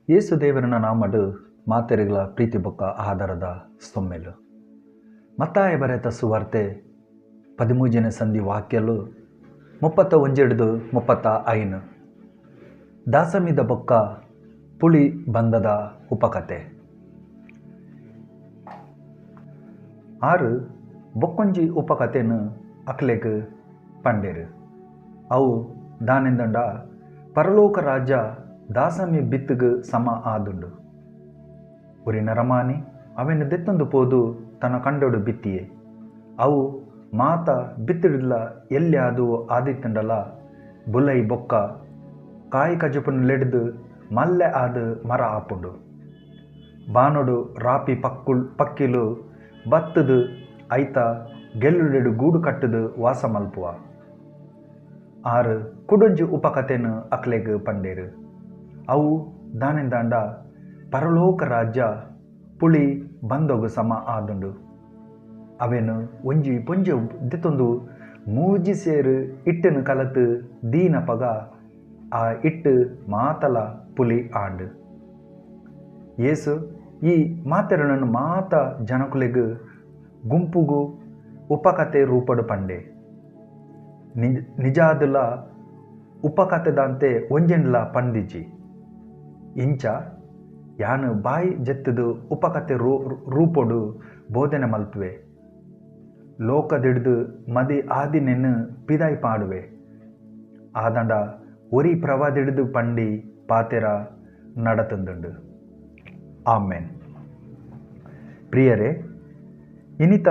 ಯೇಸುದೇವರನ ನಾಮಡು ಮಾತೆರೆಗಳ ಪ್ರೀತಿ ಬೊಕ್ಕ ಆಧಾರದ ಸೊಮ್ಮೆಲು. ಮತ್ತಾಯ ಬರೆತ ಸುವಾರ್ತೆ 13ನೇ ಸಂಧಿ ವಾಕ್ಯಲು 31 35. ದಾಸಮಿದ ಬೊಕ್ಕ ಪುಳಿ ಬಂದದ ಉಪಕತೆ. 6 ಬೊಕ್ಕೊಂಜಿ ಉಪಕತೆನು ಅಕ್ಲೆಗ್ ಪಂಡೇರು. ಅವು ದಾನೆಂದಂಡ ಪರಲೋಕ ರಾಜ್ಯ ದಾಸಮಿ ಬಿತ್ತುಗು ಸಮ ಆದುಂಡು. ಒರಿ ನರಮಾನಿ ಅವೆನು ದೆತ್ತೊಂದು ಪೋದು ತನ್ನ ಕಂಡೋಡು ಬಿತ್ತಿಯೆ. ಅವು ಮಾತ ಬಿತ್ತಿಡ್ಲ ಎಲ್ಲಿ ಅದು ಆದಿತ್ತಂಡಲ ಬುಲೈ ಬೊಕ್ಕ ಕಾಯಿ ಕಜುಪುನ ಲೆಡ್ದು ಮಲ್ಲೆ ಆದ ಮರ ಆಪುಂಡು. ಬಾನೋಡು ರಾಪಿ ಪಕ್ಕಿಲು ಬತ್ತದು ಐತ ಗೆಲ್ಲುಡೆಡು ಗೂಡು ಕಟ್ಟದು ವಾಸ ಮಲ್ಪುವ. 6 ಕುಡೊಂಜಿ ಉಪಕತೆನು ಅಕ್ಲೆಗ್ ಪಂಡೇರು. ಅವು ದಾನೆಂದಾಂಡ ಪರಲೋಕ ರಾಜ್ಯ ಪುಳಿ ಬಂದೊಗು ಸಮ ಆದುಂಡು. ಅವೇನು ಒಂಜಿ ಪೊಂಜೆ ದೆತ್ತೊಂದು 3 ಸೇರು ಇಟ್ಟನು ಕಲತು ದೀನ ಪಗ ಆ ಇಟ್ಟು ಮಾತಲ ಪುಲಿ ಆಂಡು. ಯೇಸು ಈ ಮಾತೆರನನ್ನು ಮಾತ ಜನಕುಲೆಗ್ ಗುಂಪುಗು ಉಪಕತೆ ರೂಪಡು ಪಂಡೆ. ನಿಜಾದುಲ ಉಪಕತೆದಂತೆ ಒಂಜೆಂಡ್ಲ ಪಂದಿಜಿ. ಇಂಚ ಯಾನು ಬಾಯಿ ಜತ್ತದು ಉಪಕತೆ ರೂಪೊಡು ಬೋಧನೆ ಮಲ್ಪುವೆ. ಲೋಕದಿಡ್ದು ಮದಿ ಆದಿನೆನ್ನು ಪಿದಾಯಿ ಪಾಡುವೆ. ಆದಂಡ ಒರಿ ಪ್ರವಾದಿಡ್ದು ಪಂಡಿ ಪಾತೆರ ನಡತಂದುಂಡು. ಆಮೇನ್. ಪ್ರಿಯರೇ, ಇನಿತ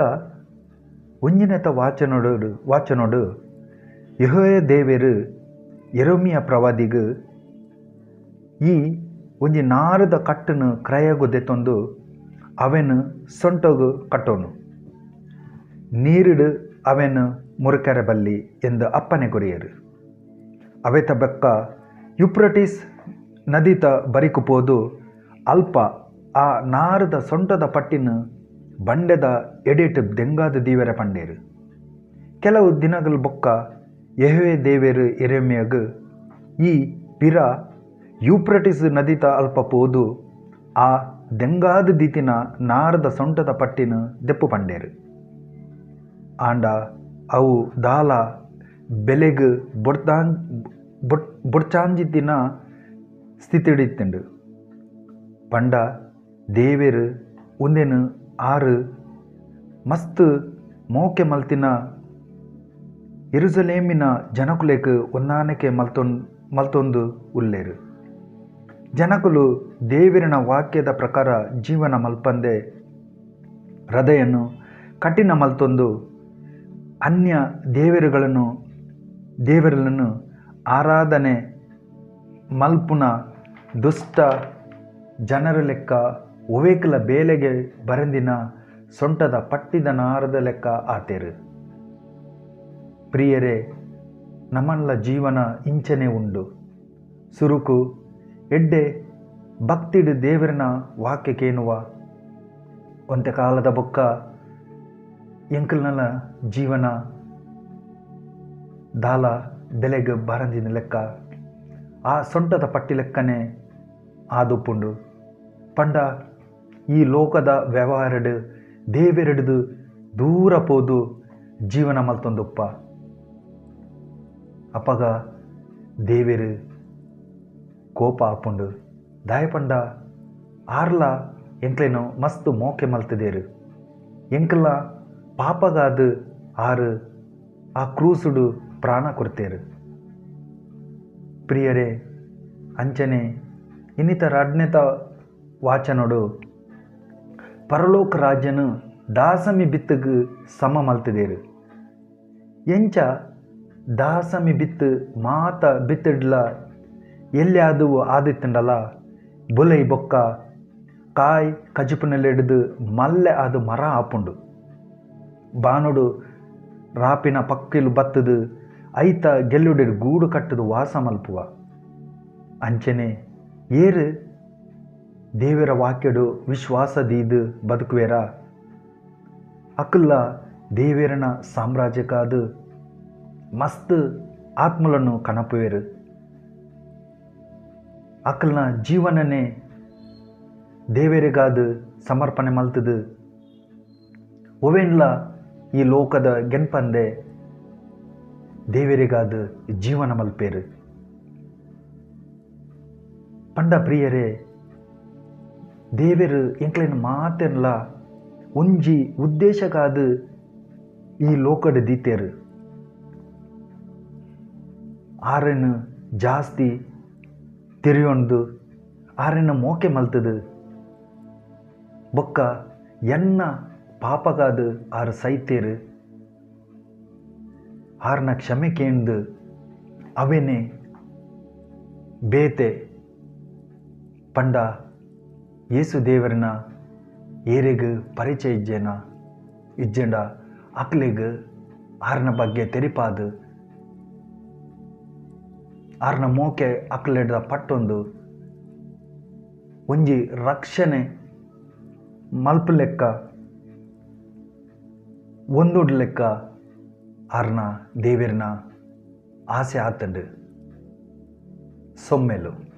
ಒಂಜಿನೆತ ವಾಚನೋಡು ಯೆಹೋವ ದೇವೆರು ಯೆರೆಮೀಯ ಪ್ರವಾದಿಗು ಈ ಒಂಜಿ ನಾರದ ಕಟ್ಟನು ಕ್ರಯಗು ದೆತ್ತೊಂದು ಅವೆನು ಸೊಂಟಗು ಕಟ್ಟೋನು, ನೀರಿಡು ಅವೆನು ಮುರುಕೆರೆ ಬಲ್ಲಿ ಎಂದು ಅಪ್ಪನೆ ಕೊರಿಯರು. ಅವೆತ ಬೆಕ್ಕ ಯುಪ್ರಟಿಸ್ ನದಿತ ಬರಿಕು ಪೋದು ಅಲ್ಪ ಆ ನಾರದ ಸೊಂಟದ ಪಟ್ಟಿನ ಬಂಡೆದ ಎಡೆಟ್ ದೆಂಗಾದ ದೀವೆರ ಪಂಡೇರು. ಕೆಲವು ದಿನಗಳ ಬೊಕ್ಕ ಯೆಹೋವ ದೇವೆರು ಯೆರೆಮೀಯಗು ಈ ಪಿರ ಯೂಪ್ರಟಿಸ್ ನದಿತ ಅಲ್ಪ ಪೋದು ಆ ದೆಂಗಾದ ದೀತಿನ ನಾರದ ಸೊಂಟದ ಪಟ್ಟಿನ ದೆಪ್ಪು ಪಂಡೇರು. ಆಂಡ ಅವು ದಾಲ ಬೆಲೆಗ್ ಬೊಡ್ಚಾಂಜಿತ್ತಿನ ಸ್ಥಿತಿಡಿತ್ತುಂಡು. ಪಂಡ ದೇವೆರು ಉಂದೆನು 6 ಮಸ್ತ್ ಮೋಕೆ ಮಲ್ತಿನ ಯೆರೂಸಲೇಮಿನ ಜನಕುಲೆಗ್ ಹೊಂದಾಣಿಕೆ ಮಲ್ತೊಂದು ಉಲ್ಲೇರು. ಜನಕುಲು ದೇವರಿನ ವಾಕ್ಯದ ಪ್ರಕಾರ ಜೀವನ ಮಲ್ಪಂದೆ ಹೃದಯನ್ನು ಕಠಿಣ ಮಲ್ತೊಂದು ಅನ್ಯ ದೇವರುಗಳನ್ನು ಆರಾಧನೆ ಮಲ್ಪುನ ದುಷ್ಟ ಜನರ ಲೆಕ್ಕ ಒವೇಕಲ ಬೇಲೆಗೆ ಬರಂದಿನ ಸೊಂಟದ ಪಟ್ಟಿದ ನಾರದ ಲೆಕ್ಕ ಆತೇರು. ಪ್ರಿಯರೇ, ನಮ್ಮಲ್ಲ ಜೀವನ ಇಂಚನೆ ಉಂಡು. ಸುರುಕು ಎಡ್ಡೆ ಭಕ್ತಿಡು ದೇವರನ ವಾಕ್ಯಕ್ಕೇನುವ ಒಂತೆ ಕಾಲದ ಬೊಕ್ಕ ಎಂಕಲ್ನಲ ಜೀವನ ದಾಲ ಬೆಲೆಗೆ ಬರಂದಿನ ಲೆಕ್ಕ ಆ ಸೊಂಟದ ಪಟ್ಟಿ ಲೆಕ್ಕನೆ ಆದುಪ್ಪುಂಡು. ಪಂಡ ಈ ಲೋಕದ ವ್ಯವಹಾರಡು ದೇವೆರಡ್ದು ದೂರ ಪೋದು ಜೀವನ ಮಲ್ತೊಂದುಪ್ಪ. ಅಪಗ ದೇವೆರು ಕೋಪ ಆಪುಂಡು. ದಾಯಪಂಡ ಆರ್ಲ ಎಂಕ್ಲೇನು ಮಸ್ತ್ ಮೋಕೆ ಮಲ್ತದೇರು. ಎಂಕಲ ಪಾಪಗಾದು ಆರು ಆ ಕ್ರೂಸುಡು ಪ್ರಾಣ ಕೊಡ್ತೇರು. ಪ್ರಿಯರೇ, ಅಂಚನೆ ಇನ್ನಿತರ ಅಡ್ನೆತ ವಾಚನೋಡು ಪರಲೋಕ ರಾಜ್ಯನು ದಾಸಮಿ ಬಿತ್ತುಗು ಸಮ ಮಲ್ತದೇರು. ಎಂಚ ದಾಸಮಿ ಬಿತ್ತು ಮಾತ ಬಿತ್ತಿಡ್ಲ ಎಲ್ಲಿ ಅದು ಆದಿತ್ತಂಡಲ ಬುಲೈ ಬೊಕ್ಕ ಕಾಯ್ ಕಜುಪುನಲ್ಲಿಡ್ದು ಮಲ್ಲೆ ಅದು ಮರ ಆಪುಂಡು. ಬಾನುಡು ರಾಪಿನ ಪಕ್ಕಿಲು ಬತ್ತದು ಐತ ಗೆಲ್ಲುಡೆ ಗೂಡು ಕಟ್ಟದು ವಾಸ ಮಲ್ಪುವ. ಅಂಚನೆ ಏರು ದೇವರ ವಾಕ್ಯಡು ವಿಶ್ವಾಸ ದೀದು ಬದುಕುವೇರ ಅಕುಲ್ಲ ದೇವರನ ಸಾಮ್ರಾಜ್ಯಕ್ಕಾದು ಮಸ್ತ್ ಆತ್ಮలను ಕನಪುವೇರು. ಅಕಲ್ನ ಜೀವನನೇ ದೇವೆರೆಗಾದ್ ಸಮರ್ಪಣೆ ಮಲ್ತುದು ಒವೆನ್ಲ ಈ ಲೋಕದ ಗೆನ್ಪಂದೆ ದೇವೆರೆಗಾದ್ ಜೀವನ ಮಲ್ಪೇರು. ಪಂಡ ಪ್ರಿಯರೇ, ದೇವೆರು ಎಂಕ್ಲೆನ ಮಾತೆರ್ಲ ಒಂಜಿ ಉದ್ದೇಶಕ್ಕಾದ್ ಈ ಲೋಕಡ್ ದೀತೇರು. ಆರೆನ್ ಜಾಸ್ತಿ ತೆರಿಯೊಂದು ಆರೆನ ಮೋಕೆ ಮಲ್ತದು ಬೊಕ್ಕ ಎನ್ನ ಪಾಪಗಾದು ಆರು ಸೈತೇರು, ಆರ್ನ ಕ್ಷಮೆ ಕೇಂದು ಅವೇನೆ ಬೇತೆ ಪಂಡ ಯೇಸು ದೇವರನ ಏರೆಗ್ ಪರಿಚಯ ಇಜ್ಜೇನ ಇಜ್ಜೆಂಡ ಅಕ್ಲೆಗ್ ಆರ್ನ ಬಗ್ಗೆ ತೆರಿಪಾದು ಆರ್ನ ಮೋಕೆ ಅಕ್ಲೆಡ್ದ ಪಟ್ಟೊಂದು ಒಂಜಿ ರಕ್ಷಣೆ ಮಲ್ಪು ಲೆಕ್ಕ ಒಂದುಡ್ ಲೆಕ್ಕ ಆರ್ನ ದೇವರನ ಆಸೆ ಆತಂಡು. ಸೊಮ್ಮೆಲು.